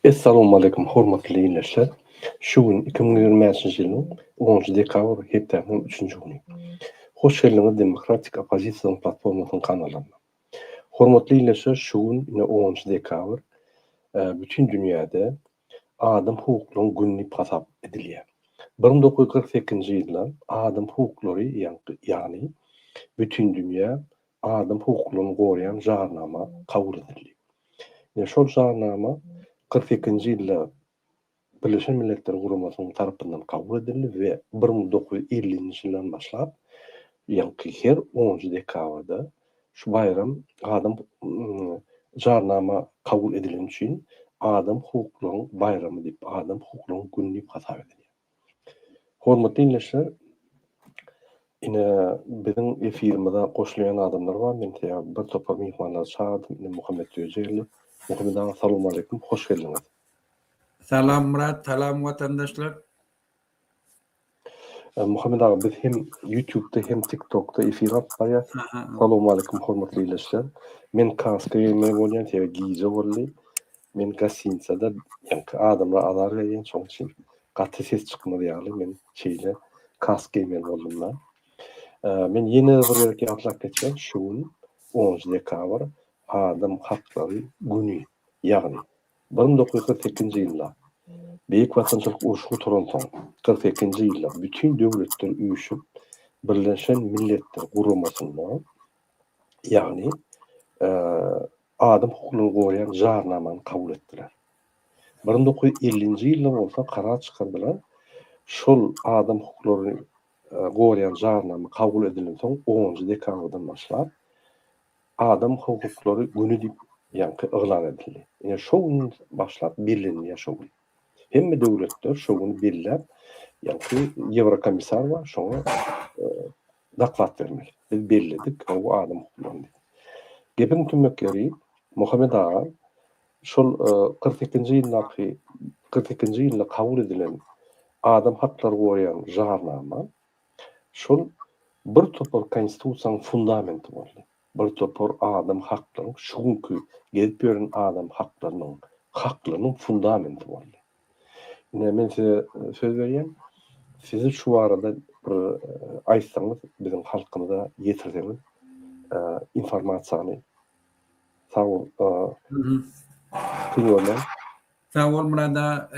Essalawmaleýkum hormatly ildeşler! Şu gün 2025-nji ýylyň onunjy dekabr hepdäniň üçünji güni. Hoş geldiňiz Demokratik oppozisiýanyň platformasynyň kanalyna. Hormatly ildeşler şu gün ine onunjy dekabr bütin dünýäde Adam hukuklaryň güni diýip hasap edilýär. 1948-nji ýylda adam hukuklary ýagny bütindünýä adam hukuklaryny goraýan jarnama kabul edildi. Ine şol jarnama 48-nji ýylda Birleşen Milletler Guramasynyň tarapyndan kabul edildi we 1950-nji ýyldan başlap ýaňky her onunjy dekabrda Şu baýram adam Jarnama kabul edileni üçin adam hukuklaryň baýramy diýip, adam hukuklaryň güni diýip hasap edilýär. Hormatly ildeşler, ine biziň efirimize goşulýan adamlar bar. Men sebäbi bir topar myhmanlary çagyrdym. Ine Muhammet Döje geldi. Muhammet aga salowmaleýkim, hoş geldiňiz. Salam Myrat, salam watandaşlar. Muhammet aga biz hem YouTube'da hem TikTok'da efir alyp barýas. Salowmaleýkim hormatly ildeşler. Men kaska geýmeli bolýan sebäbi gije boldy. Men gostinitsada ýaňky adamlar azar berýän şoň üçin gaty ses çykmaz ýaly men şeýle kask geýmeli boldum-da. Men ýene bir gezek ýatlap geçýän şu gün onunjy dekabr adam haklary güni ýagny 1948-nji ýylda Beýik Watançylyk urşy gutaransoň, 42-nji ýylda bütin döwletler üýşüp, Birleşen Milletler Guramasynda, ýagny adam hukuklaryny goraýan jarnamany kabul etdiler. 1950-nji ýylda bolsa karar çykardylar, şol adam hukuklaryny goraýan jarnama kabul edilensoň, onunjy dekabrdan başlap, Adam hukuklary güni diýip ýaňky yglan edildi. Ine şo günden başlap bellenilýär şo gün. Hemme döwletler şo güni belläp ýaňky Ýewrokomissar bar şoňa doklad bermeli. Biz belledik bu adam hukuklaryny diýip. Gepiň tümmek ýeri Muhammet aga şol 48-nji ýyldaky 48-nji ýylda kabul edilen adam haklary goraýan jarnama Şol bir topar konstitusiýanyň fundamenti boldy. Bir topar adam haklaryň, şu günki gezip ýören adam haklarynyň, haklarynyň fundamenti boldy. Ine, men size söz berýän, sizi şu barada bir aýtsaňyz, biziň halkymyza ýetirseňiz informasiýany. Sag bol. Kyn görmäň. Sag bol Myrat aga.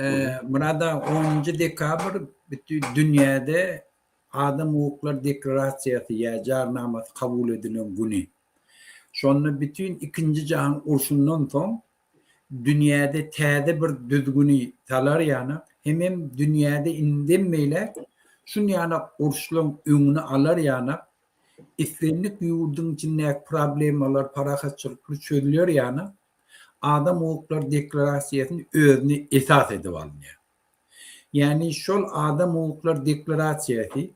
Myrat aga onunjy dekabr bütin dünýäde Adam hukuklary deklarasiýasy ýa jarnamasy kabul edilen güni. Şonda bütin ikinji jahan urşundan soň dünýäde täze bir düzgüni salar ýanak hemem dünýäde indem beýläk şunýanak uruşlaryň öňüni alar ýanak islendik ýurduň içindäki problemalar parahatçylykly çözüler ýanak Adam hukuklary deklarasiýasyny özüne esas edip alynýar. Ýagny şol Adam hukuklary deklarasiýasy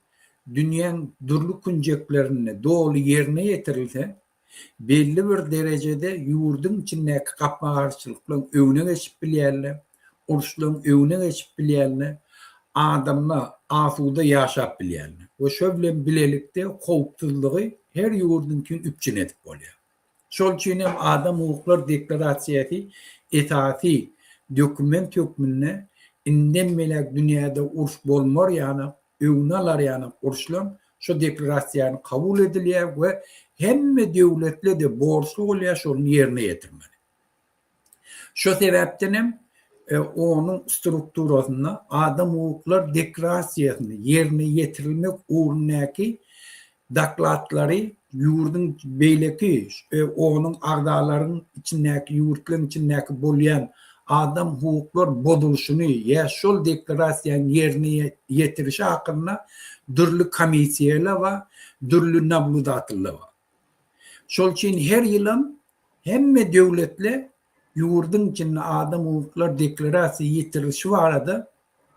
dünýäň dürli künjeklerinde doly ýerine ýetirilse, belli bir derejede ýurduň içindäki gapma-garşylyklaryň öňüne geçip bilýärler, uruşlaryň öňüne geçip bilýärler, adamlar asuda ýaşap bilýärler we şo bilen bilelikde howpsuzlygy her ýurduň üçin üpjün edip bolýar. Şol üçin hem Adam hukuklary deklarasiýasy esasy dokument hökmünde indem beýläk dünýäde uruş bolmar ýaly, öňüni alar ýaly uruşlaryň şu deklarasiýany kabul edilýär we hemme döwletler-de borçly bolýar şony ýerine ýetirmeli. Şo sebäpden hem onuň strukturasynda Adam hukuklary deklarasiýasyny ýerine ýetirilmek ugrundaky dokladlary ýurduň beýleki onuň agzalaryň içindäki ýurtlaryň içindäki bolýan adam hukuklar bozulyşyny ýa şol deklarasiýanyň ýerine ýetirişi hakynda dürli komissiýalar bar, dürli nablýudateller bar. Şol üçin her ýylam. Hemme döwletler ýurduň içinde adam hukuklary deklarasiýa ýetirilişi barada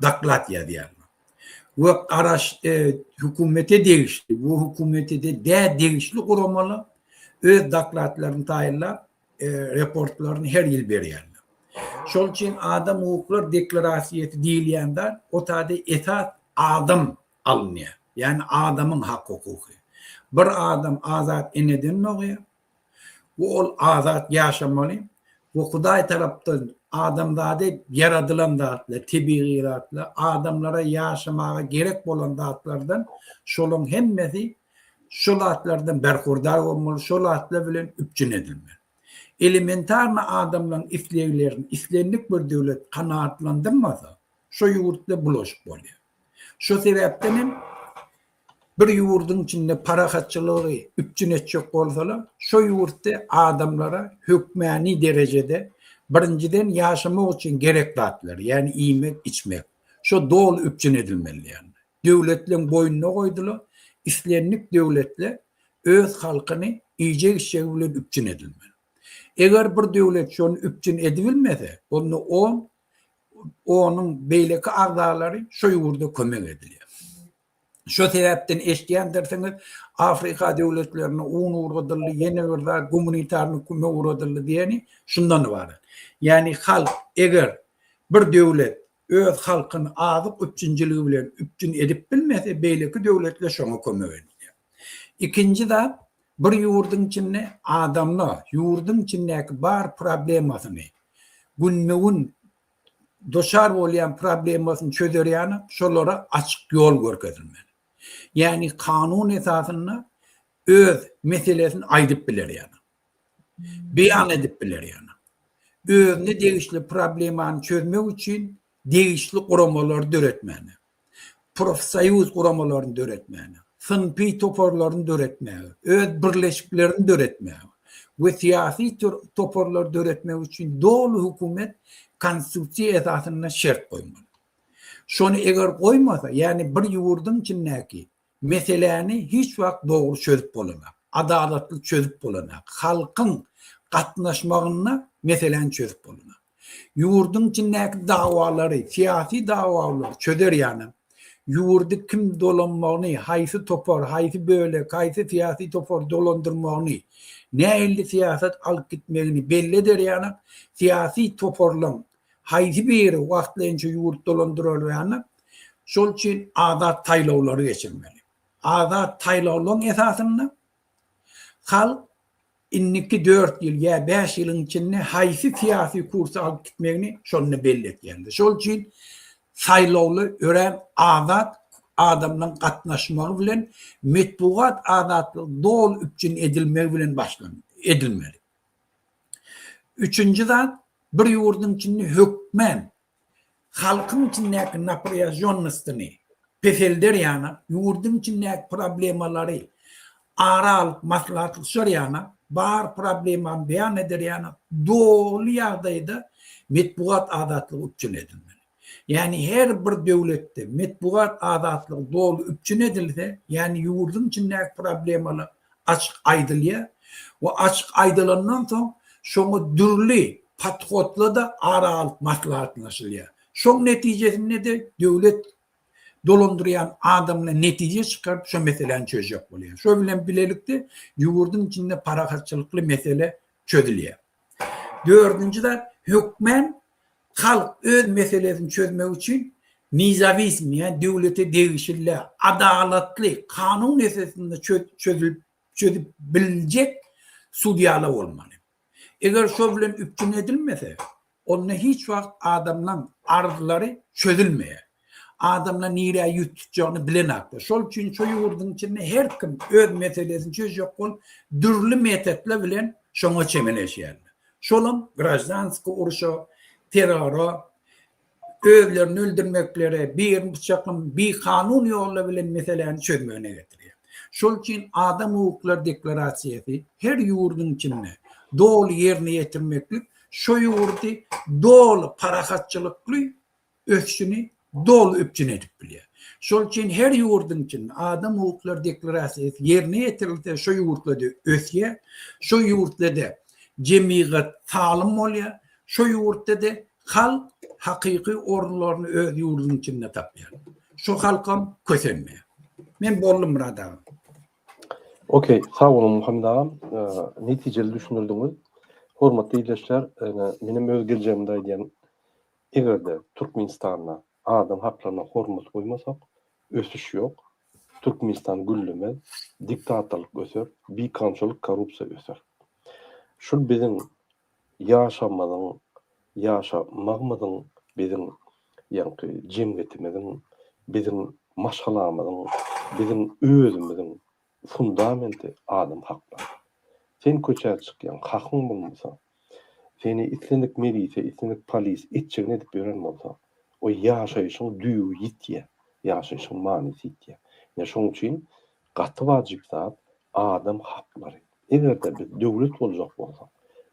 doklad ýazýarlar. We garaş hökümete degişli we hökümete dä degişli guramalar öz dokladlaryny taýynlap, reportlaryny her ýyl berýärler. Şol üçin adam hukuklary deklarasiýasy diýilýän zat o taýda esas adam alynýar. Ýagny adamyň hak-hukuky. Bir adam azat eneden dogýar. We ol azat ýaşamaly. We Hudaý tarapdan adamzada ýaradylan zatlar, tebigy zatlar, adamlara ýaşamaga gerek bolan zatlardan şolaň hemmesi şol zatlardan berhurdar bolmaly, şol zatlar bilen üpjün edilmeli. Elementarny adamlaryň isleglerini islendik bir döwlet kanagatlandyrmasa, şo ýurtda bulaşyk bolýar. Şo sebäpden hem bir ýurduň içinde parahatçylygy üpjün etjek bolsalar, şo ýurtda adamlara hökmäni derejede birinjiden ýaşamak üçin gerek zatlar, ýagny iýmek, içmek, şo doly üpjün edilmeli ýagny. Döwletleň boýnuna goýdular, islendik döwletde öz halkyny iýjek-içjegi bilen üpjün edilmeli. Eger bir döwlet şony üpjün edibilmese, onda on onuň beýleki agzalary şo ýurda kömek edilýär. Şo sebäpden eşidýändirsiňiz, Afrika döwletlerine un ugradyldy, ýene bir zat gumanitarny kömek ugradyldy diýeni şundan ybarat. Ýagny halk eger bir döwlet öz halkyny azyk üpjünjiligi bilen üpjün edip bilmese, beýleki döwletler şoňa kömek edilýär. Ikinji zat, bir ýurduň içinde adamlar ýurduň içindäki bar problemasyny günbe-gün duçar bolýan problemasyny çözer ýaly şolara açyk ýol görkezilmeli. Ýagny kanun esasynda öz meselesini aýdyp biler ýaly. Beýan edip biler ýaly. Özüne degişli problemany çözmek üçin degişli guramalary döretmäne. Profsoýuz guramalaryny döretmäne, synpy toparlaryny döretmäge, öz birleşiklerini döretmäge we syýasy toparlary döretmek üçin doly hökümet konstitusiýa esasynda şert goýmaly. Şony eger goýmasa, ýagny bir ýurduň içindäki meseläni hiç wagt dogry çözüp bolanok, adalatly çözüp bolanok, halkyň gatnaşmagynda meseläni çözüp bolanok. Ýurduň içindäki dawalary, syýasy dawalary çözer ýaly, ýurdy kim dolanmagyny, haýsy topar, haýsy bölek, haýsy syýasy topar dolandyrmagyny, nähili syýasat alyp gitmegini belli eder ýaly, syýasy toparlaň haýsy biri wagtlaýynça ýurt dolandyrar ýaly, şol üçin azat saýlawlary geçirmeli. Azat saýlawlaryň esasynda halk Indiki dört ýyl ýa bäş ýylyň içinde haýsy syýasy kursy alyp gitmegini şonda belli etýärler. Şol üçin saýlawlar örän azat adamlaryň gatnaşmagy bilen metbugat azatlygy doly üpjün edilmegi bilen başlan edilmeli. Üçünji zat bir ýurduň içinde hökmän halkyň içindäki naprýažýonnostyny peselder ýaly, ýurduň içindäki problemalary ara alyp maslahatlaşar ýaly, bar problemany beýan eder ýaly doly ýagdaýda metbugat azatlygy üpjün edilmeli. Ýagny her bir döwletde metbugat azatlygy doly üpjün edilse, ýagny ýurduň içindäki problemalar açyk aýdylýar we açyk aýdylandan soň şoňa dürli podhodla-da ara alyp maslahatlaşylýar. Şoň netijesinde-de döwlet dolandyrýan adamlar netije çykaryp şo meseläni çözjek bolýar. Şo bilen bilelikde ýurduň içinde parahatçylykly mesele çözülýär. Dördünji zat hökmän halk öz meselesini çözmek üçin nezawism ýa döwlete degişli adalatly kanun esasynda çözülip çözüp biljek sudýalar bolmaly. Eger şo bilen üpjün edilmese, onda hiç wagt adamlaň arzlary çözülmeýär. Adamlar nirä ýüz tutjagyny bilenaklar. Şol üçin şo ýurduň içinde her kim öz meselesini çözjek bolup dürli metodlar bilen şoňa çemeleşýärler. Şolam graždanski urşa, terrora, özlerini öldürmeklere, birini pyçaklam bikanun ýollar bilen meseläni çözmegine getirýär. Şol üçin adam hukuklary deklarasiýasy her ýurduň içinde doly ýerine ýetirmeklik şo ýurdy doly parahatçylykly ösüşini doly üpjün edip bilýär. Şol üçin her ýurduň içinde adam hukuklary deklarasiýasy ýerine ýetirilse şo ýurtlarda ösýär, şo ýurtlarda. jemgyýet salym bolýar, şo ýurtda-da halk hakyky orunlaryny öz ýurdunyň içinde tapýar. Şo halkam kösenmeýär. Men boldum Myrat agam. Okey, sag boluň Muhammet agam. Netijeli düşündirdiňiz. Hormatly ildeşler, menem öz geljegimde aýdýan, eger-de Türkmenistanda adam haklaryna hormat goýmasak, ösüş ýok, Türkmenistan güllemez, diktatorlyk öser, bikanunçylyk, korrupsiýa öser. Şul biziň ýaşamyzyň, ýaşamagymyzyň, biziň ýaňky jemgyýetimiziň, biziň maşgalamyzyň, biziň özümiziň fundamenti adam haklary. Sen köçä çykýaň, hakyň bolmasa, seni islendik milisiýa, islendik polis etjegini edip ýören bolsa, o ýaşaýşyň düýbi ýitýär, ýaşaýşyň manysy ýitýär. Ine şoň üçin gaty wajyp zat adam haklary. Eger-de biz döwlet boljak bolsak,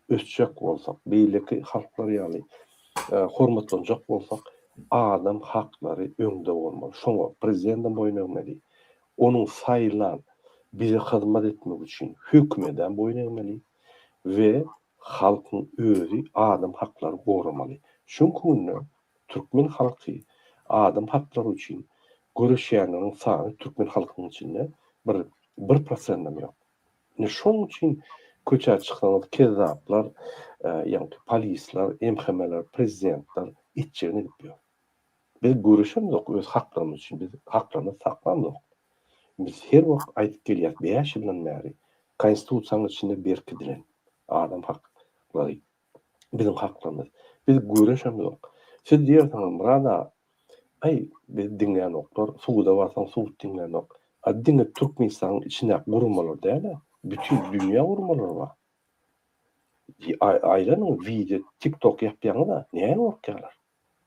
ösjek bolsak, beýleki halklar ýaly hormatlanjak bolsak, adam haklary öňde bolmaly. Şoňa prezidendem boýun egmeli, onuň saýlan, bize hyzmat etmek üçin hökümedem boýun egmeli we halkyň özi adam haklary goramaly. Şuňki günde türkmen halky adam haklary üçin göreşýänleriň sany türkmen halkynyň içinde bir bir prosendem ýok. Ine şoň üçin köçä çyksaňyz kezzaplar, ýaňky polisler, MHM-ler, prezidentler etjegini edip ýör. Biz göreşemzok öz haklarymyz üçin, biz haklarymyzy saklamzok. Biz her wagt aýdyp gelýäs bäş ýyldan bäri Konstitusiýanyň içinde berkidilen adam haklary biziň haklarymyz. Biz göreşemzok. Siz diýersiňiz Myrat aga, aý bizi diňlänoklar, suda barsaň sud diňlänok. A diňe Türkmenistanyň içindäki guramalar däl-ä, bütin dünýä guramalary bar. Aýlanyň wideo tiktok ýapýaňyz-a, näme gorkýarlar?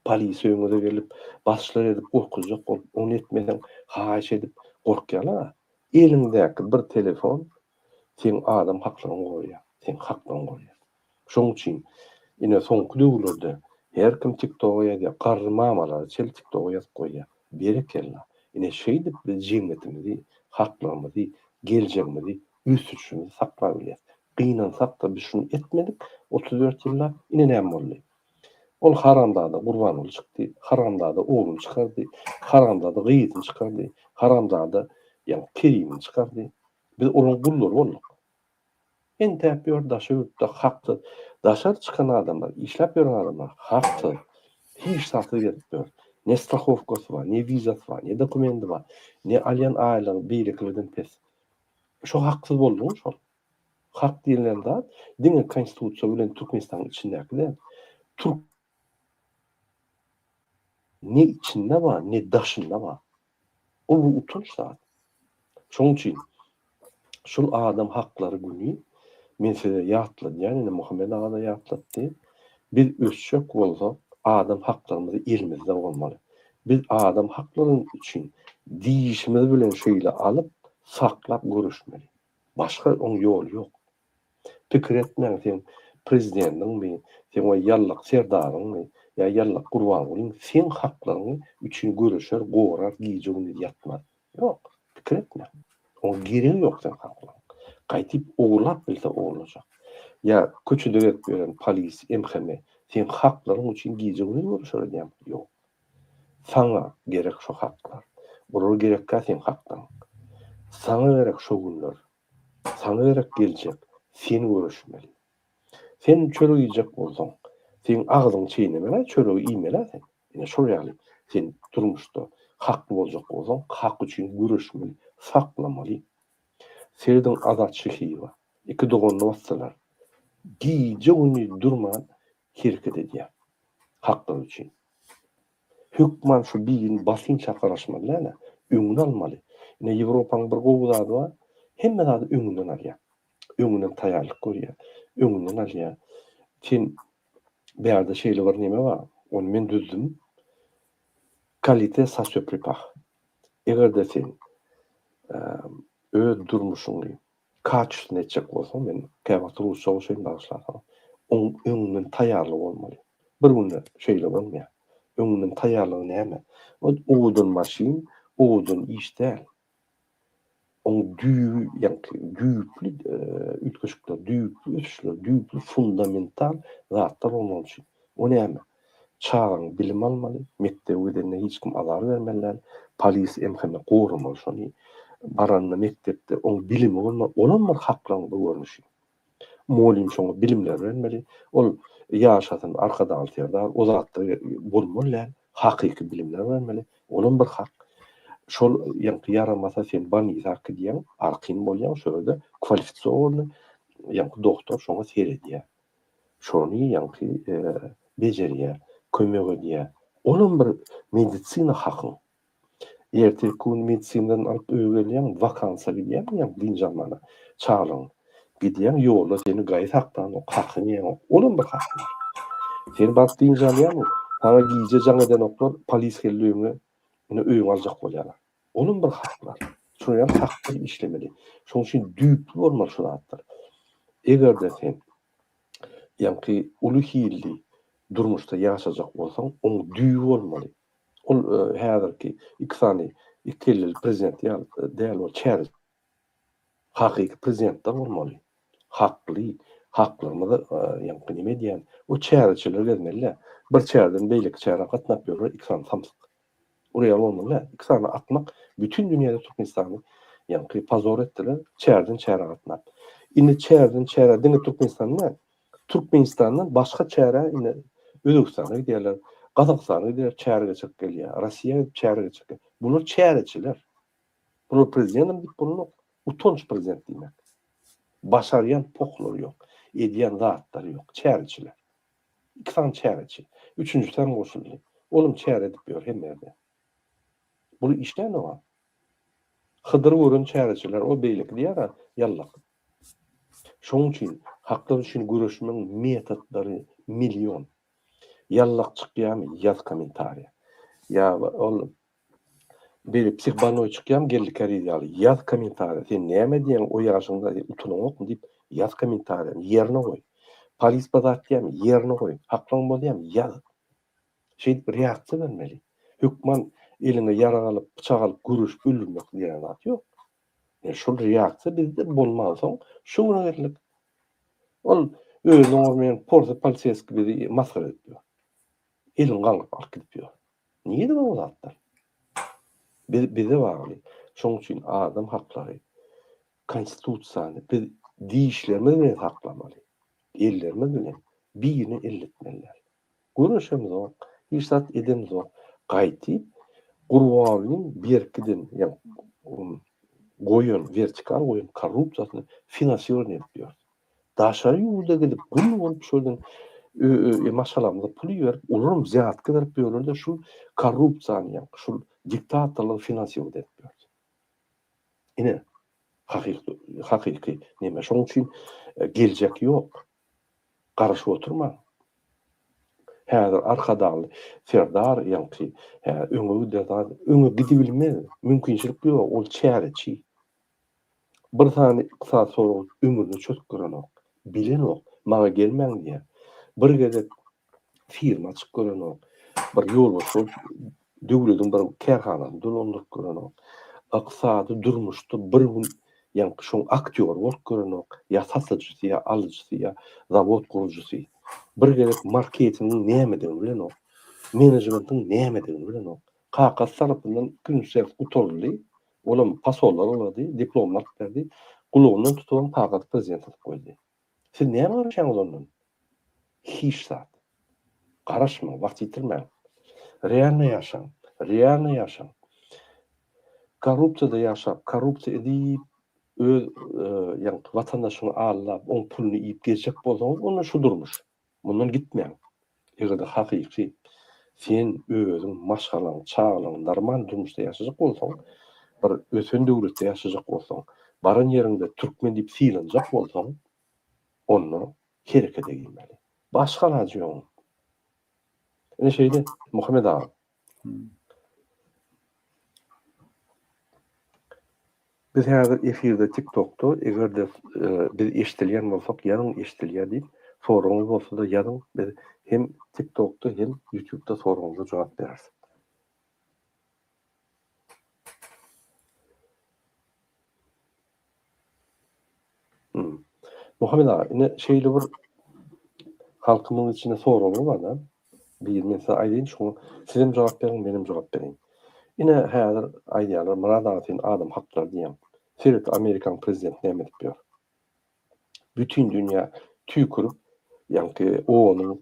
Polisiýa öňüňize gelip, basyşlar edip gorkuzjak bolup, ony etmeseň haýyş edip gorkýarlar-a. Eliňdäki bir telefon seň adam haklaryňy goraýar, seň haklaryňy goraýar. Şoň üçin ine soňky döwürlerde her kim tiktoga ýazýar, garry mamalara çenli tiktoga ýazyp goýýar. Berekella! Ine şeýdip biz jemgyýetimizi, haklarymyzy, geljegimizi, ösüşimizi saklap bilýäris. Gynansak-da biz şuny etmedik 34 ýyllap, ine näme boldy. Ol haramzada Gurbanguly çykdy, haramzada ogluny çykardy, haramzada gyzyny çykardy, haramzada ýa Kerimini çykardy. Biz olaryň gullary bolduk. Entäp ýör daşary ýurtda haksyz. Daşary çykan adamlar, işläp ýören adamlar haksyz, hiç zatsyz gezip ýör. Ne strahowkasy bar, ne wizasy bar, ne dokumendi bar, ne alýan aýlygy beýlekilerden pes. Şo haksyz bolduňy şol. Hak diýilýän zat diňe konstitusiýa bilen Türkmenistanyň içindäki däl. Türk ne içinde bar, ne daşynda bar. Ol bir utanç zat. Şonuň üçin şul adam haklary güni men size ýatladýan, ine Muhammet aga-da ýatlatdy. Biz ösjek bolsak, adam haklarymyz elimizde bolmaly. Biz adam haklary üçin dişimiz bilen şeýle alyp, saklap göreşmeli. Başga oň ýoly ýok. Pikir etmäň seň prezidendiňmi, seň o ýallak serdaryňmy, ýa ýallak Gurbangulyň seň haklaryňy üçin göreşer, gorar, gije gündiz ýatmaz. Ýok, pikir etme. Oňa geregi ýok seň haklaryň. Gaýtyp ogurlap bilse ogurlajak. Ýa köçede gezip ýören polis, MHM seň haklaryň üçin gije gündiz göreşer öýdýäňmi? Ýok. Saňa gerek şo haklar. Olara gerekkä seň haklaryň. Saňa gerek şo günler. Saňa gerek geljek. Sen göreşmeli. Sen çörek iýjek bolsaň, seň agzyňy çeýnemel-ä, çöregi iýmel-ä sen. Ine şol ýaly sen durmuşda hakly boljak bolsaň, hak üçin göreşmeli, saklamaly. Serediň Azat Şehiýewa. Iki doganyny basdylar. Gije-gündiz durman hereket edýär. Haklary üçin. Hökman şu birini basynça garaşmaly däl-ä, öňüni almaly. Ine Ýewropanyň bir gowy zady bar, hemme zady öňünden alýar. Öňünden taýýarlyk görýär, öňünden alýar. Sen bärde şeýle bir neme bar, ony men düzdüm. Kalite ça se prepare. Eger-de sen öz durmuşyňy kaçestwny etjek bolsaň, men käwagt rusça goşaýyn bagyşlarsyňyz, oň öňünden taýýarlygy bolmaly. Bir günde şeýle bolmaýar. Öňünden taýýarlygy näme? Ol owadan maşyn, owadan iş däl. Oň düýbi, ýaňky düýpli üýtgeşikler, düýpli ösüşler, düýpli fundamental zatlar bolmaly üçin. O näme? Çagaň bilim almaly, mekdebe gidende hiç kim azar bermeli däl, polis MHM goramaly şony. Baranda mekdepde oň bilimi bolmaly, olam bir haklaryň bir görnüşi. Mugallym şoňa bilimler bermeli. Ol ýaşasyn Arkadagly Serdar, o zatlar bolmaly däl. Hakyky bilimler bermeli. Olam bir hak. Şol ýaňky ýaramasa sen bolnisa äkidýäň, arkin bolýaň, şo ýerde kwalifisowanyý ýaňky dogtor şoňa seredýär. Şony ýaňky bejerýär, kömek edýär. Olam bir medisina hakyň. Ertirki gün medisinadan alyp öýe gelýäň, wakansa gidýäň ýa dynç almana çagalaň. Gidýäň ýolda seni gaýy saklanok, hakyň ýeňok. Olam bir hak bar. Sen baryp dynç alýaň, saňa gije jaň edenoklar, polis geldi öýüňe, ine öýüňi aljak bolýarlar. Olam bir hak bar. Şonuň ýaly haklar işlemeli. Şonuň üçin düýpli bolmaly şu zatlar. Eger-de sen ýaňky uly hilli durmuşda ýaşajak bolsaň, oň düýbi bolmaly. Ol häzirki iki sany iki ellili prezident ýaly däl ol çäre hakyky prezidentler bolmaly. Hakly, haklarymyzy ýaňky neme edýän o çäreçiler gezmeli-dä. Bir çäreden beýleki çärä gatnap ýörler iki sany samsyk. Ol ýaly bolmaly däl. Iki sany akmak bütin dünýäde Türkmenistany ýaňky pozor etdiler çäreden çärä gatnap. Indi çäreden çärä diňe Türkmenistan däl, Türkmenistandan başga çärä indi Özbegistana gidýärler, Gazagystana gidýärler, çäre geçirip gelýär, Russiýa gidip çäre geçirip gelýär. Bular çäreçiler. Bular prezidentam diýip bolanok. Utanç prezident diýmek. Başarýan pohlary ýok, edýän zatlary ýok. Çäreçiler. Iki sany çäreçi. Üçünjisi hem goşuldy. Olam çäre edip ýör hemme ýerde. Bular işlänok-a. Hydyr gören çäreçiler, o beýleki diýýär-ä, ýallak. Şonuň üçin haklar üçin göreşmegiň metodlary million. Ýallak çykýamy ýaz kommentariýa. Ýa ol beýle psihbolnoý çykýamy Geldi Käriz ýaly ýaz kommentariýa. Sen näme edýäň o ýaşyňda utanaňokmy diýip ýaz kommentariýany ýerine goý. Polis bir zat diýýämi ýerine goý. Haklaň bolýamy ýaz. Şeýdip reaksiýa bermeli. Hökman eliňe ýarag alyp pyçak alyp göreşip öldürmek diýen zat ýok. E, şol reaksiýa bizde bolmansoň şu güne geldik. Ol özüni oňarmaýan porsy poliseýski bizi masgara edip ýör. Elini gaňryp alyp gidip ýör. Nirede bar o zatlar? Biz bize bagly. Şonuň üçin adam haklary, konstitusiýany biz dişlerimiz bilen saklamaly. Ellerimiz bilen birine elletmeli däl. Göreşemzok, hiç zat edemzok. Gaýtyp Gurbangulyň berkiden, ýagny goýan, wertikal goýan korrupsiýasyny finansirowaniýe edip ýörüs. Daşary ýurda gidip gul bolup şo ýerden maşgalamyza pul iberip, olaram wzýatka berip ýörler-de şul korrupsiýany, ýagny şul diktatorlygy finansirowat edip ýörüs. Ine, hakyky, hakyky neme. Şonuň üçin geljek ýok. Garaşyp oturmaň. Häzir Arkadagly Serdar ýaňky hä öňe gider zat öňe gidibilmez. Mümkinçilik ýok. Ol çäreçi. Bir sany ykdysady sorag ömründe çözüp görenok. Bilenok. Maňa gelmäň diýýär. Bir gezek firma açyp görenok. Bir ýolbaşçy bolup döwlediň bir kärhanasyny dolandyryp görenok. Ykdysady durmuşda bir gün ýaňky şoň aktýory bolup görenok, ýa satyjysy, ýa alyjysy, ýa zawod gurujysy. Bir gezek marketingiň nämedigini bilenok, menejmentiň nämedigini bilenok. Kakasy tarapyndan ikinji sert gutaryldy, olam posollar alady, diplomyny alyp berdi. Gulagyndan tutubam kakasy prezident edip goýdy. Siz näme garaşýaňyz ondan? Hiç zat. Garaşmaň, wagt ýitirmäň. Realno ýaşaň. Realno ýaşaň. Korrupsiýada ýaşap, korrupsiýa edip, öz ýaňky watandaşyňy aldap, oň puluny iýip gezjek bolsaňyz, onda şu durmuş. Mundan gitmäň. Eger-de hakyky sen özüň, maşgalaň, çagalaň normal durmuşda ýaşajak bolsaň, bir ösen döwletde ýaşajak bolsaň, baran ýeriňde türkmen diýip sylanjak bolsaň, onda herekete girmeli. Başga alajy ýok. Ine şeýle Muhammet aga. Biz häzir efirde TikTokda eger-de biz eşdilýän bolsak ýazyň eşdilýär diýip soragyňyz bolsada ýazyň biz hem TikTokda hem YouTubeda soragyňyza jogap bereris. Muhammet aga, ine şeýle bir halkymyň içinde soraglar bar-da. Bir men size aýdaýyn şoňa sizem jogap beriň, menem jogap bereýin. Ine häzir aýdýarlar, Myrat aga sen adam haklary diýýäň. Seret Amerikanyň prezidenti näme edip ýör. Bütin dünýä tüýkürip, ýaňky OON-yň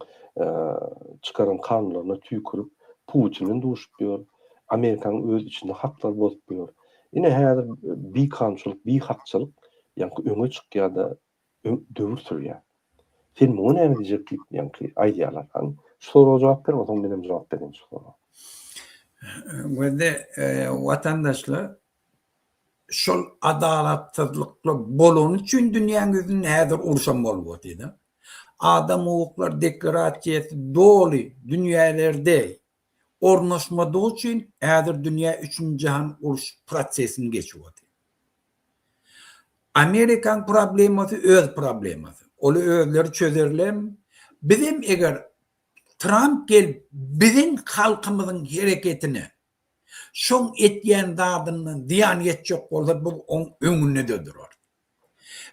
çykaran kanunlaryna tüýkürip, Putin bilen duşup ýör. Amerikanyň öz içinde haklary bozup ýör. Ine häzir bikanunçylyk, bihakçylyk ýaňky öňe çykýar-da, döwür sürýär. Sen muňa näme diýjek diýip ýaňky aýdýarlar. Hany şu soraga jogap ber, onsoň menem jogap bereýin şu soraga. Gözde watandaşlar şol adalatsyzlyklar bolany üçin dünýäň ýüzünde häzir urşam bolup otyr-da. Adam hukuklary deklarasiýasy doly dünýälerde ornaşmadygy üçin häzir dünýä üçünji jahan uruş prosesini geçip otyr. Amerikaň problemasy öz problemasy. Oly özleri çözerlem. Bizem eger Tramp gelip biziň halkymyzyň hereketine şoň etýän zadyndan zyýan ýetjek bolsa biz oň öňünde-de durarys.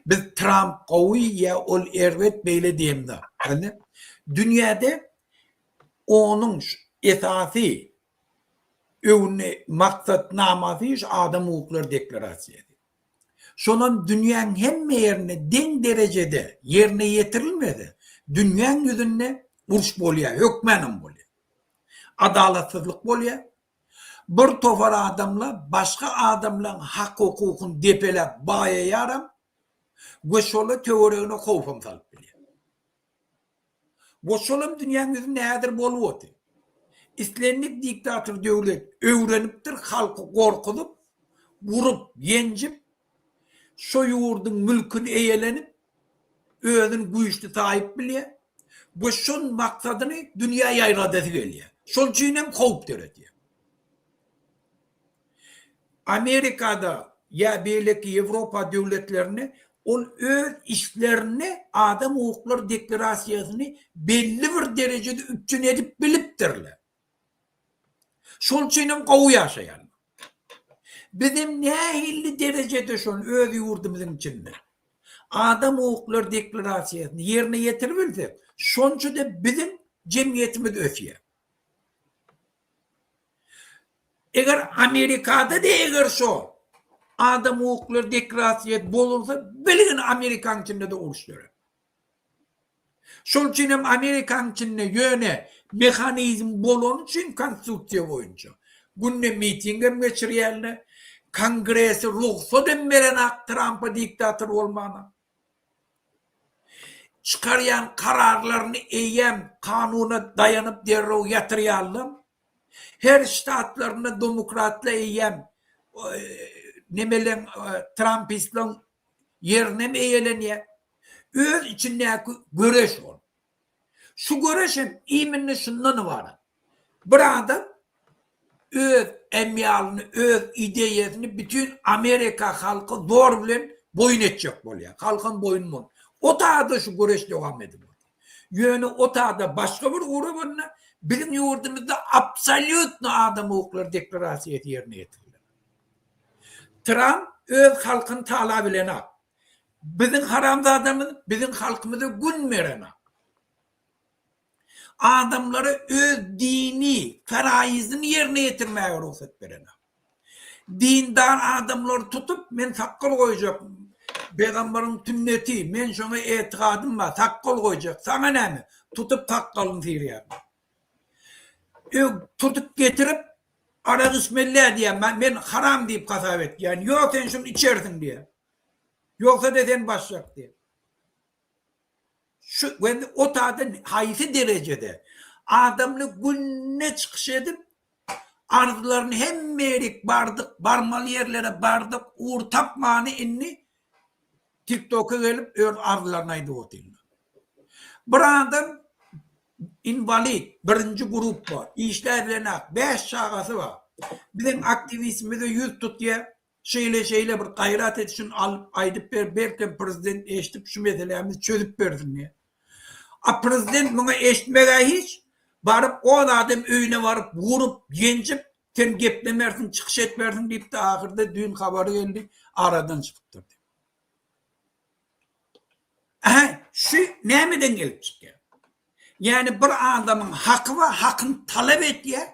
Biz Tramp gowy ýa ol erbet beýle diýemzok. Ýöne dünýäde onuň esasy öwünde maksatnamasy şu adam hukuklary deklarasiýasy. Şonam dünýäň hemme ýerinde deň derejede ýerine ýetirilmese dünýäň ýüzünde uruş bolýar, hökmänam bolýar. Adalatsyzlyk bolýar. Bir topar adamlar başga adamlaň hak-hukukyny depeläp baýaýaram we şola töweregine howpam salyp bilýär. We şolam dünýäň ýüzünde häzir bolup otyr. Islendik diktator döwlet öwrenipdir halky gorkuzyp, urup, ýenjip, şo ýurduň mülküni eýelenip, özüni güýçli saýyp bilýär we şol maksadyny dünýä ýaýradasy gelýär. Şol üçin hem howp döredýär. Amerikada ýa beýleki Ýewropa döwletlerinde ol öz işlerinde adam hukuklary deklarasiýasyny belli bir derejede üpjün edip bilipdirler. Şol üçin hem gowy ýaşaýarlar. Bizem nähili derejede şony öz ýurdumyzyň içinde adam hukuklary deklarasiýasyny ýerine ýetiribilsek, şonça-da biziň jemgyýetimiz ösýär. Eger Amerikada-da eger şo adam hukuklary deklarasiýasy bozulsa, bilgin Amerikanyň içinde-de uruş dörär. Şol üçin hem Amerikanyň içinde ýöne mehanizm bolany üçin konstitusiýa boýunça günde miting hem geçirýärler. Kongresi rugsat hem berenak Trampa diktator bolmana. Çykarýan kararlaryny eýýäm kanuna daýanyp derrew ýatyrýarlar. Her ştatlarynda demokratlar eýýäm nemeleň trampistleriň ýerinem eýelenýär. Öz içindäki göreş ol. Şu göreş hem iminli şundan ybarat. Bir adam öz emýalyny, öz ideýasyny bütin Amerika halky zor bilen boýun etjek bolýar. Halkam boýun bol. O taýda şu göreş dowam edip otyr. Ýöne o taýda başga bir ugrunda biziň ýurdumyzda absolýutno adam hukuklary deklarasiýasy ýerine ýetirilen. Tramp öz halkyny talabilenok. Biziň haramzadamyz biziň halkymyza gün berenok. Adamlara öz dini faraýyzyny ýerine ýetirmäge rugsat berenok. Dindar adamlary tutup men sakgal goýjak, pygamberiň sünneti, men şoňa etigadym bar, sakgal goýjak, saňa näme? Tutup sakgalyny syrýarlar. Tutup getirip arak içmeli däl diýýär, men haram diýip hasap etýän, ýok sen şuny içersiň diýýär. Ýogsa-da sen başjak diýýär. Şu we o taýdan haýsy derejede adamly günde çykyş edip arzlaryny hemme ýerik bardyk, barmaly ýerlere bardyk, ugur tapmany indi TikToka gelip öz arzlaryny aýdyp otyrlar. Bir adam inwalid, birinji gruppa, işläbilenak, bäş çagasy bar. Biziň aktiwistimize ýüz tutýar. Şeýle şeýle bir gaýrat et şuny alyp aýdyp ber belkem prezident eşdip şu meselämizi çözüp bersin diýe. A prezident muňa eşitmegä hiç baryp on adam öýüne baryp urup ýenjip sen geplemersiň çykyş etmersiň diýipdi ahyrda düýn habary geldi aradan çykypdyr diýip. Ähä, şu nämeden gelip çykýar? Ýagny bir adamyň haky bar, hakyny talap edýär.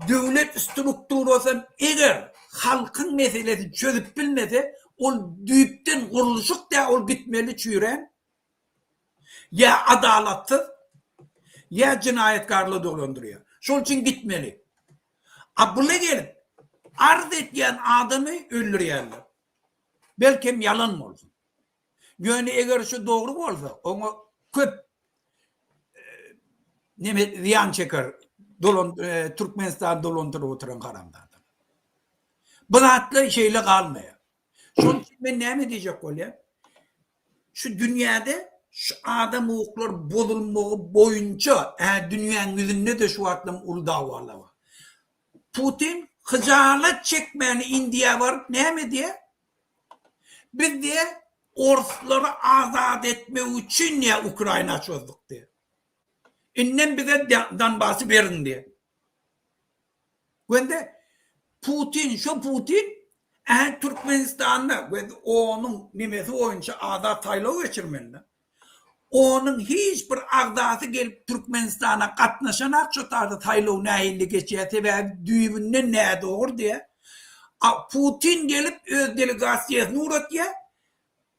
Döwlet strukturasy hem eger halkyň meselesini çözüp bilmese, ol düýpden gurluşyk däl, ol gitmeli çüýrän. Ýa adalatsyz, ýa jenaýatkarlar dolandyrýar. Şol üçin gitmeli. A bula gelip arz etýän adamy öldürýärler. Belkem ýalan bolsun. Ýöne eger şu dogry bolsa, oňa köp neme zyýan çeker dolan Türkmenistany dolandyryp oturan haramzada. Bu zatlar şeýle galmaýar. Şonuň üçin men näme diýjek bolýan? Şu dünýäde şu adam hukuklar bozulmagy boýunça, hä dünýäň ýüzünde-de şu wagtlam uly dawalar bar. Putin hyjalat çekmäni Indiýa baryp näme diýýär? Biz diýýär, orslary azat etmek üçin diýýär Ukraina çozduk diýýär. Indem bize Donbasy beriň diýýär. Göndä Putin şo Putin ähä Türkmenistanda we onuň nemesi boýunça azat saýlaw geçirmelidä. Onuň hiç bir agzasy gelip Türkmenistana gatnaşanak şo taýda saýlaw nähilli geçýär sebäbi düýbünden nädogry diýä. A Putin gelip öz delegasiýasyny ugratýa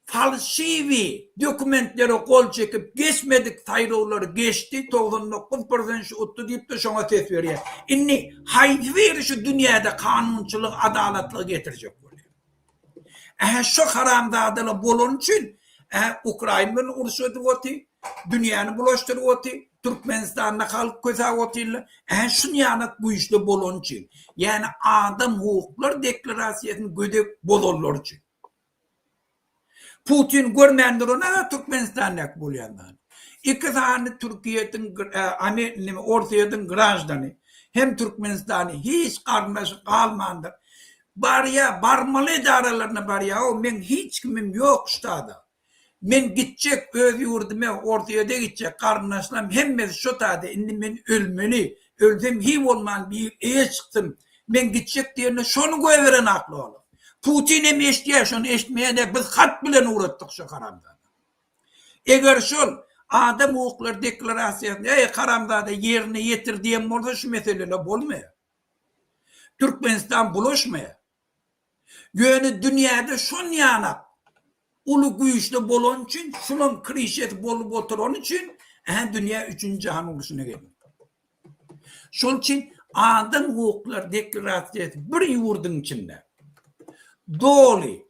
Falşiwi dokumentlere gol çekip geçmedik saýlawlary geçdi 99 prosent şu utdy diýipdir şoňa ses berýär. Indi haýsy biri şu dünýäde kanunçylygy adalatlygy getirjek bolýar. Ähä şo haramzadalar bolany üçin ähä Ukraina bilen uruş edip oty, dünýäni bulaşdyryp oty, Türkmenistanda halk kösäp otyrlar. Ähä şunýanak güýçli bolany üçin. Ýani adam hukuklar deklarasiýasyny gödek bozanlar üçin. Putin görmän duran-a Türkmenistandaky bolýanlary. Iki sany Türkiýetiň, neme, Orsýetiň graždany hem Türkmenistany hiç garyndaşy galmandyr. Barýa, barmaly edaralaryna barýa-ow, meň hiç kimim ýok ştada. Men gitjek öz ýurdume, Orsýede gitjek, garyndaşlarym hemmesi şo taýda, indi men ölmeli, ölsem hiý bolman bir eýe çyksyn, men gitjek diýende şony goýberen akly olar. Putin hem eşitýär şony eşitmeýän biz hat bilen ugratdyk şo haramzada. Eger şol adam hukuklary deklarasiýasyny eý haramzada ýerine ýetir diýen bolsa şu meseleler bolmaýar. Türkmenistan bulaşmaýar. Ýöne dünýäde şonýanak uly güýçli bolany üçin, şulaň krişesi bolup oturany üçin, ähä dünýä üçünji jahan urşuna geldi. Şol üçin adam hukuklary deklarasiýasy bir ýurduň içinde doly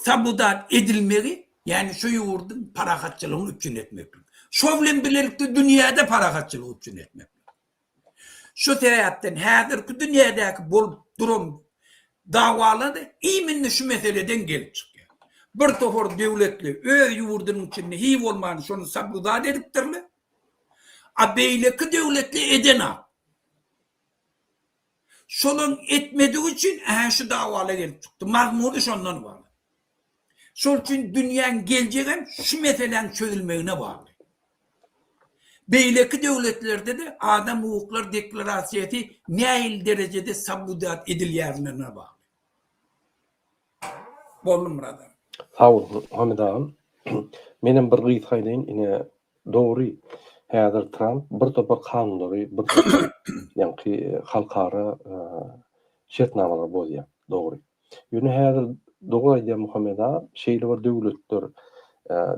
sabudat edilmegi, ýagny şu ýurduň parahatçylygyny üpjün etmeklik. Şo bilen bilelikde dünýäde parahatçylygy üpjün etmeklik. Şu sebäpden häzirki dünýädäki bolup duran dawalar imенно şu meseleden gelip çykýar. Bir topar döwletli öz ýurdunyň içinde hiý bolman şony sabludad edipdirler. A beýleki döwletli edenak. Şolaň etmedigi üçin ähä şu dawalar gelip çykdy. Mazmuny şondan ybarat. Şol üçin dünýäň geljegem şu meseläň çözülmegine bagly. Beýleki döwletlerde-de adam hukuklary deklarasiýasy nähili derejede sabudat edilýärlerine bagly. Boldy Myrat aga. Sag bol Hamid agam. Menem bir gysga aýdaýyn ine dogry häzir Tramp bir topar kanunlary bir topar ýaňky halkara şertnamalary bozýar dogry. Ýöne häzir dogry aýdýar Muhammet aga, şeýle bir döwletler,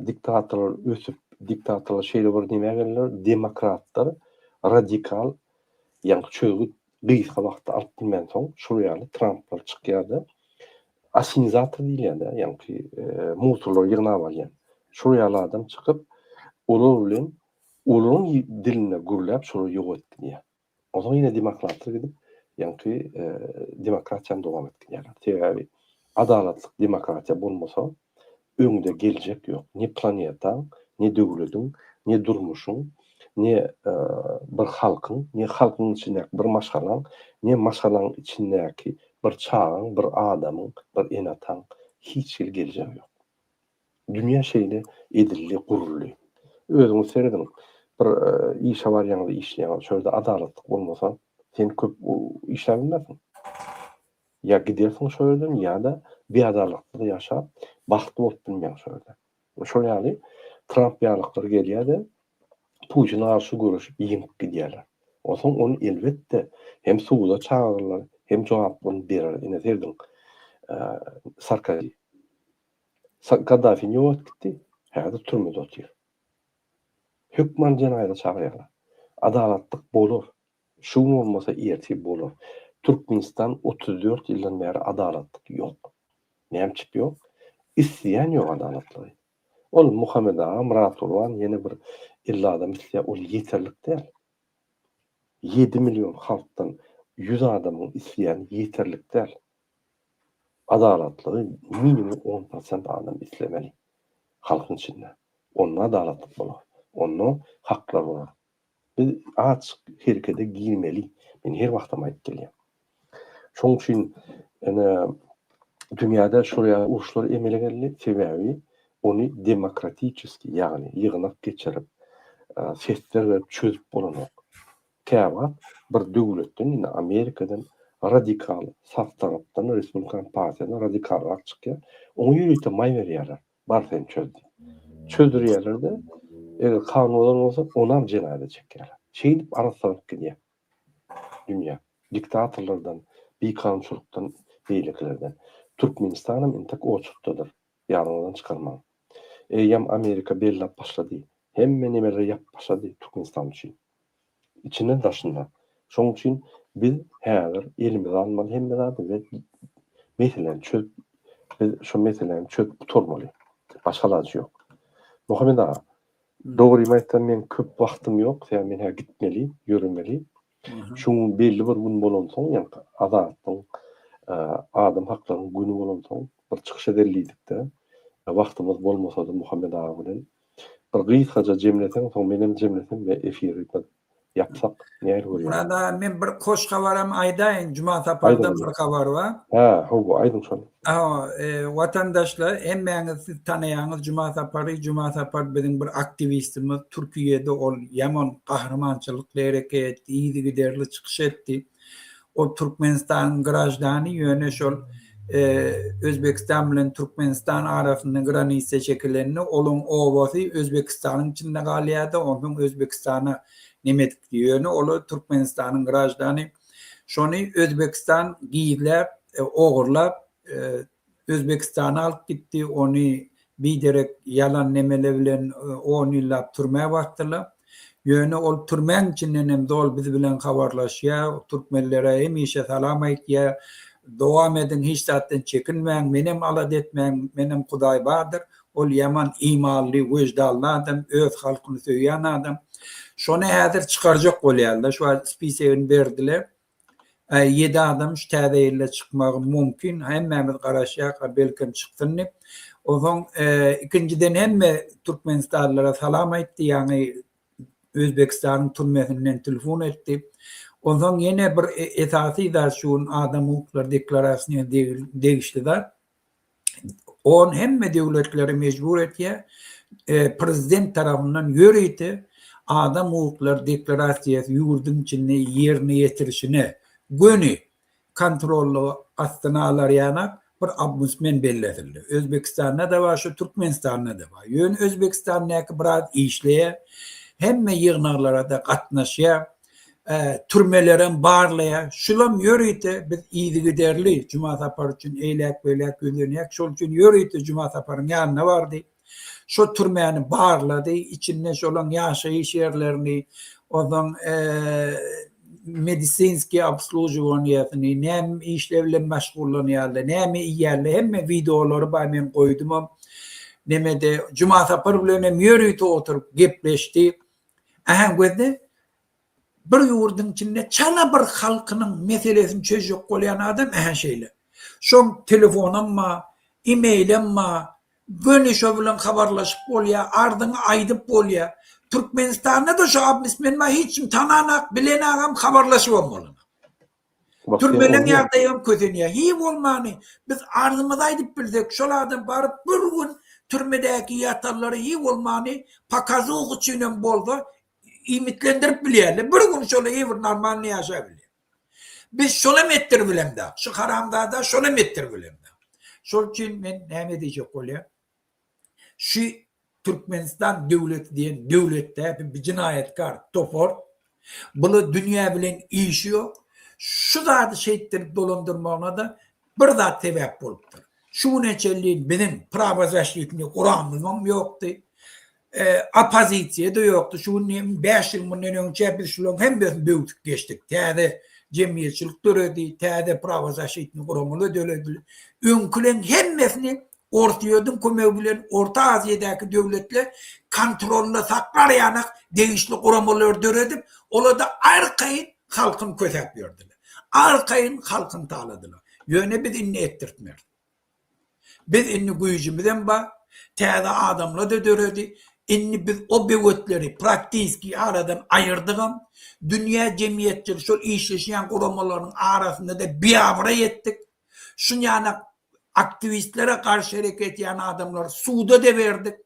diktatorlar ösüp, diktatorlar şeýle bir nämä geldiler, demokratlar radikal ýaňky çözgüt gysga wagtda alyp bilmänsoň, şol ýaly Tramplar çykýar-da, assinizator diýilýär-de, ýaňky mugthorlary ýygnap alýan. Şol ýaly adam çykyp, olar bilen olaryň dilinde gürläp, şolary ýok etdirýär. Onsoň ýene demokratlar gidip, ýaňky demokratiýany dowam etdirýärler. Sebäbi adalatlyk demokratiýa bolmasa, öňde geljek ýok. Ne planetaň, ne döwlediň, ne durmuşyň, ne bir halkyň, ne halkyň içindäki bir maşgalaň, ne maşgalaň içindäki bir çagaň, bir adamyň, bir ene-ataň hiç hili geljegi ýok. Dünýä şeýle edildi, guruldy. Özüňiz serediň, bir işe barýaňyz, işleýäňiz, şo ýerde adalatlyk bolmasa, sen köp işläp bilmersiň. Ýa gidersiň şo ýerden, ýa-da biadalatlyda ýaşap, bagtly bolup bilmeýäň şo ýerde. Şol ýaly Tramp ýalyklar gelýär-de, Putine garşy göreşip ýeňip gidýärler. Onsoň ony elbetde hem suda çagyrarlar, hem jogaplygyny berer. Ine serediň, Sarkozi. Gaddafini ýok edip gitdi, häzir türmede otyr. Hökman jenaýata çagyrýarlar. Adalatlyk bolar. Şu gün bolmasa ertir bolar. Türkmenistan 34 ýyldan bäri adalatlyk ýok. Nämçik ýok? Isleýän ýok adalatlygy. Ol Muhammet aga, Myrat Gurban ýene bir 50 adam isleýär, ol ýeterlik däl. 7 million halkdan 100 adamyň isleýäni ýeterlik däl. Adalatlygy minimum 10 prosent adam islemeli halkyň içinde. Onda adalatlyk bolar. Onda haklar bolar. Biz açyk herekete girmeli. Men her wagtam aýdyp gelýän. Şonuň üçin ene dünýäde şol ýaly uruşlar emele geldi. Sebäbi ony demokratiçeskiý, ýagny ýygnak geçirip, sesler berip çözüp bolanok. Käwagt bir döwletden, indi Amerikadan radikal sag tarapdan, Respublikan partiýadan radikalrak çykýar. Oňa ýörite maý berýärler. Bar sen çöz diýip. Çözdürýärler-de, eger kanun bozan bolsa, onam jenaýata çekýärler. Şeýdip arassalanyp gidýär dünýä. Diktatorlardan, bikanunçylykdan, beýlekilerden. Türkmenistanam entek oçurtdadyr. Ýadyňyzdan çykarmaň. Eýýäm Amerika belläp başlady. Hemme nemeleri ýapyp başlady Türkmenistan üçin. Içinden daşyndan. Şonuň üçin biz häzir elimize almaly hemme zady we meseläni çözüp biz şu meseläni çözüp gutarmaly. Başga alajy ýok. Muhammet aga, dogrymy aýtsam meň köp wagtym ýok, sebäbi men häzir gitmeli, ýöremeli. Şu gün belli bir gün bolansoň, ýagny Azatlygyň, adam haklarynyň güni bolansoň bir çykyş edeli diýdik-de. Wagtymyz bolmasa-da Muhammet aga bilen Bir gysgaça jemleseň soň menem jemlesem we efiri bir ýapsak nähili görýäň? Murad aga men bir hoş habaram aýdaýyn Juma sapardan bir habar bar. Hä hawa aýdyň şony. Hawa watandaşlar hemmäňiz siz tanaýaňyz Juma Sapary Juma Sapar biziň bir aktiwistimiz Türkiýede ol ýaman gahrymançylykly hereket etdi yzygiderli çykyş etdi. Ol Türkmenistanyň graždany, ýöne şol Özbegistan bilen Türkmenistan arasynda granitsa çekilende olaň obasy Özbegistanyň içinde galýardy, onsoň Özbegistana neme edipdi. Ýöne ol Türkmenistanyň graždany. Şony Özbegistan gizläp, ogurlap Özbegistana alyp gitdi, ony biderek ýalan nemele bilen on ýyllap türmä basdylar. Ýöne ol türmäň içinden hem zol biz bilen habarlaşýar, türkmenlere hemişe salam aýtýar, Dowam ediň, hiç zatdan çekinmäň, menem alada etmäň, menem Hudaý bardyr. Ol ýaman imanly, weždanly adam, öz halkyny söýýän adam. Şony häzir çykarjak bolýarlar, şu wagt spisegini berdiler. 7 adam şu täze ýylda çykmagy mümkin. Hemmämiz garaşýarys, belkem çyksyn diýip. Onsoň ikinjiden hemme türkmenistanlylara salam aýtdy, ýagny Özbegistanyň türmesinden telefon etdi. Onsoň ýene bir esasy zat şu gün adam hukuklary deklarasiýasyna degişli zat. On hemme döwletleri mejbur etýär. Prezident tarapyndan ýörite adam hukuklary deklarasiýasy ýurduň içinde ýerine ýetirişine göni kontrollygy astyna alar ýanak bir ombudsmen bellesildi. Özbegistanda-da bar şu, Türkmenistanda-da bar. Ýöne Özbegistandaky biraz işleýär. Hemme ýygnaklara-da gatnaşýar. Türmelerem barlaýar. Şulam ýörite biz yzygiderli Juma Sapar üçin eýläk-beýläk ýüzlenýäk. Şol üçin ýörite Juma Saparyň ýanyna bardy. Şo türmäni barlady, içinde şolaň ýaşaýyş ýerlerini, onsoň medisinskiý obslužiwaniýasyny, näme işler bilen meşgullanýarlar, näme iýýärler, hemme wideolary bar, men goýdumam. Nemede Juma Sapar bilen hem ýörite oturyp gepleşdi. Ähä gözle, bir ýurduň içinde çala bir halkynyň meselesini çözjek bolýan adam ähä şeýle. Şoň telefonam bar, e-mailem bar, göni şo bilen habarlaşyp bolýar, arzyňy aýdyp bolýar. Türkmenistanda-da şo obmismen bar, hiç kim tananak, bilenagam, habarlaşybam bolanok. Türmeleň ýagdaýam kösenýär. Hiý bolmany biz arzymyzy aýdyp bilsek, şol adam baryp bir gün türmedäki ýatanlary hiý bolmany pokazuh üçinem bolsa iýmitlendirip bilýärler. Bir gün şola hiý bir normalny ýaşap bilýär. Biz şolam etdiribilemzok. Şu haramzada şolam etdiribilemzok. Şol üçin men näme diýjek bolýan? Şu Türkmenistan döwleti diýen döwletdäki bir jenaýatkar topar, bula dünýä bilen işi ýok. Şu zady şeýtdirip dolandyrmagyna-da bir zat sebäp bolupdyr. Şu güne çenli biziň prawozaşitnyý guramymyzam ýokdy. Oppozisiýa-da ýokdy. Şu gün 5 ýyl mundan öňçä biz şularyň hemmesini böwsüp geçdik. Täze jemgyýetçilik döredi, täze prawozaşitnyý guramalar döredildi. Öňküleň hemmesini Orsýetiň kömegi bilen Orta Aziýadaky döwletler kontrolda saklar ýanak degişli guramalary döredip, olarda arkaýyn halkyny kösäp ýördüler. Arkaýyn halkyny taladylar. Ýöne biz indi etdirtmeris. Biz indi güýjümizem bar, täze adamlar-da döredi. Indi biz o böwetleri praktiski aradan aýyrdygam, dünýä jemgyýetçilik şol işleşýän guramalaryň arasynda-da biabraý etdik. Şunýanak aktiwistlere garşy hereket edýän adamlary suda-da berdik.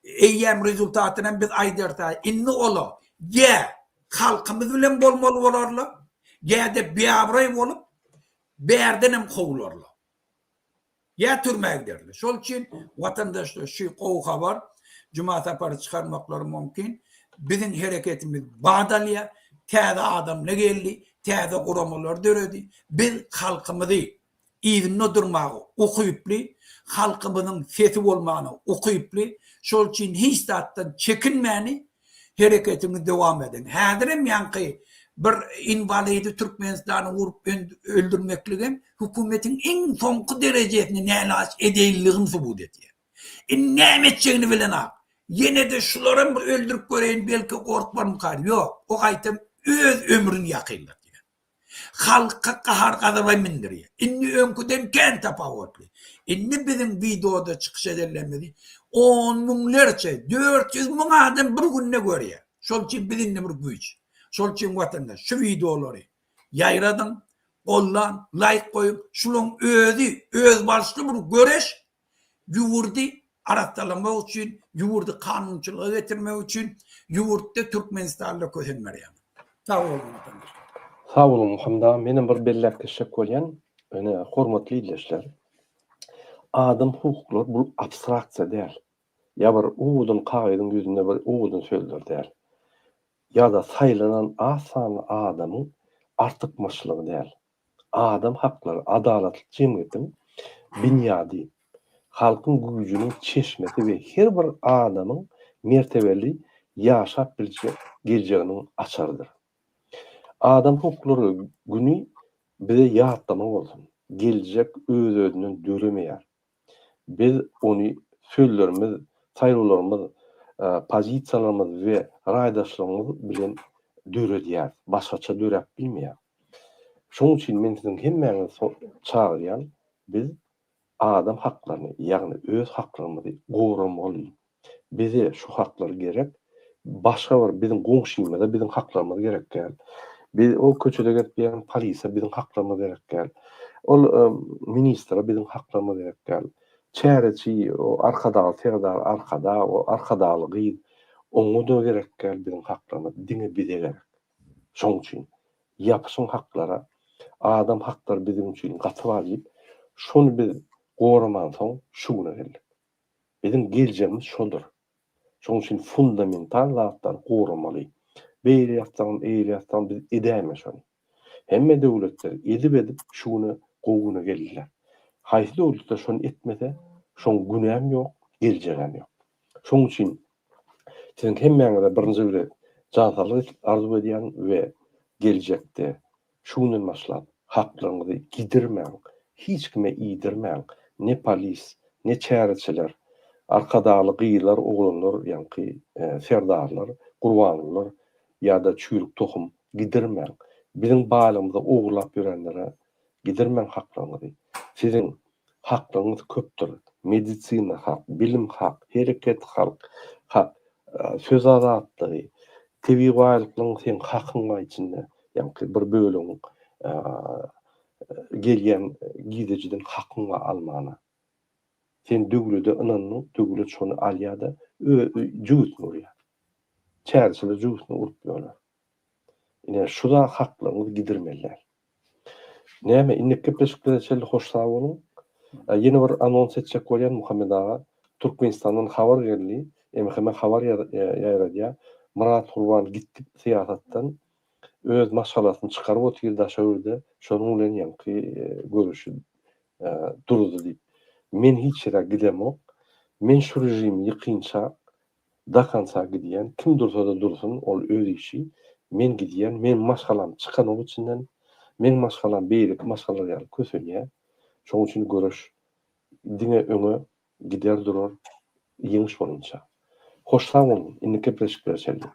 Eýýäm rezultatynam biz aýdarys. Indi olar ýa halkymyz bilen bolmaly bolarlar, ýa-da biabraý bolup, bärdenem kowularlar. Ýa türmä giderler. Şol üçin watandaşlar şu gowy habar Juma sapary çykarmaklary mümkin. Biziň hereketimiz bat alýar. Täze adamlar geldi, täze guramalar döredi. Biz halkymyzy yzynda durmaga ukyply, halkymyzyň sesi bolmana ukyply. Şol üçin hiç zatdan çekinmäni hereketiňizi dowam ediň. Häzirem ýaňky bir inwalidi Türkmenistana urup öldürmekligem hökümetiň iň soňky derejesinde nälaç edeýinligini subut edýär. Indi näme etjegini bilenok. Ýene-de şularam bir öldürip göreýin belki gorkmarmykar. Ýok, o gaýtam öz ömrüni ýakynlatýar. Halka gahar-gazaba mindirýär. Indi öňküden kän tapawutly. Indi biziň wideoda çykyş edenlerimizi on müňlerçe, 400 müň adam bir günde görýär. Şol üçin biz indi bir güýç. Şol üçin watandaş şu wideolary ýaýradyň, goldaň, laýk goýuň. Şularyň özi özbaşly bir göreş Ýurdy arassalamak üçin, ýurdy kanunçylyga getirmek üçin ýurtda Türkmenistanda kösen barýar. Sag boluň watandaşlar. Sag boluň Muhammet aga menem bir belläp geçjek bolýan ine hormatly ildeşler adam hukuklary bul abstraksiýa däl ýa bir owadan kagyzyň ýüzünde bir owadan sözler däl ýa-da saýlanan az sanly adamyň artykmaçlygy däl Adam haklary adalatly jemgyýetiň binýady, halkyň güýjüniň çeşmesi we her bir adamyň mertebeli ýaşap biljek geljeginiň açarydyr. Adam hukuklary güni bize ýatlama bolsun, geljek öz-özünden döremeýär. Biz ony sözlerimiz, saýlawlarymyz, pozisiýalarymyz we raýdaşlygymyz bilen döredýäris. Başgaça döräp bilmeýär. Şonuň üçin men siziň hemmäňizi çagyrýan, biz adam haklaryny, ýagny öz haklarymyzy goramaly. Bize şu haklar gerek. Başga bir biziň goňşymyza biziň haklarymyz gerek däl. Biz o köçede gezip ýören polisiýa biziň haklarymyz gerek däl. Ol ministre biziň haklarymyz gerek däl. Çäreçi o Arkadagly Serdar Arkadag o Arkadagly gyz oňa-da gerek däl biziň haklarymyz diňe bize gerek. Şoň üçin ýapyşyň haklara. Adam haklary biziň üçin gaty wajyp. Şony biz goramansoň şu güne geldik. Biziň geljegimiz şodur. Şonuň üçin fundamental zatlary goramaly. Beýle ýatsaňam, eýle ýatsaňam biz edäýme şony. Hemme döwletler edip-edip şu güne gowy güne geldiler. Haýsy döwletler şony etmese, şoň günäm ýok, geljegem ýok. Şonuň üçin siziň hemmäňize birinji gezek jan saglyk arzuw edýän we geljekde Şu günden başlap, haklaryňyzy gidirmäň, hiç kime iýdirmäň, ne polis, ne çäreçiler, arkadagly gyzlar, oglanlar, ýaňky serdarlar, gurbangulylar ýa-da çüýrük tohum gidirmäň. Biziň baýlygymyzy ogurlap ýörenlere gidirmäň haklaryňyzy. Siziň Haklaryňyz köpdür. Medisina hak, bilim hak, hereket halk hak, söz azatlygy, tebigy baýlyklaryň seň hakyň bar içinde, ýaňky bir bölegiň gelýän girdejiden hakyň bar almana. Sen döwlede ynandyň, döwlet şony alýar-da, jübüsine urýar. Çäreçiler jübüsine urup ýörler. Ine, şu zat haklaryňyzy gidirmeli däl. Näme, indiki gepleşiklere çenli hoş sag boluň. Ýene bir anons etjek bolýan Muhammet aga, Türkmenistandan habar geldi, MHM habar ýaýradýar. Myrat Gurban gitdi syýasatdan, öz maşgalasyny çykaryp otyr daşary ýurda, şonuň bilen ýaňky göreşi durdy diýip. Men hiç ýere gidemok. Men şu režimi ýykynça dakança gidýän, kim dursa-da dursun, ol öz işi. Men gidýän, meň maşgalam çykanok içinden, meň maşgalam beýleki maşgalalar ýaly kösenýär. Şonuň üçin göreş diňe öňe gider durar, ýeňiş bolynça. Hoş sag boluň, indiki gepleşiklere çenli.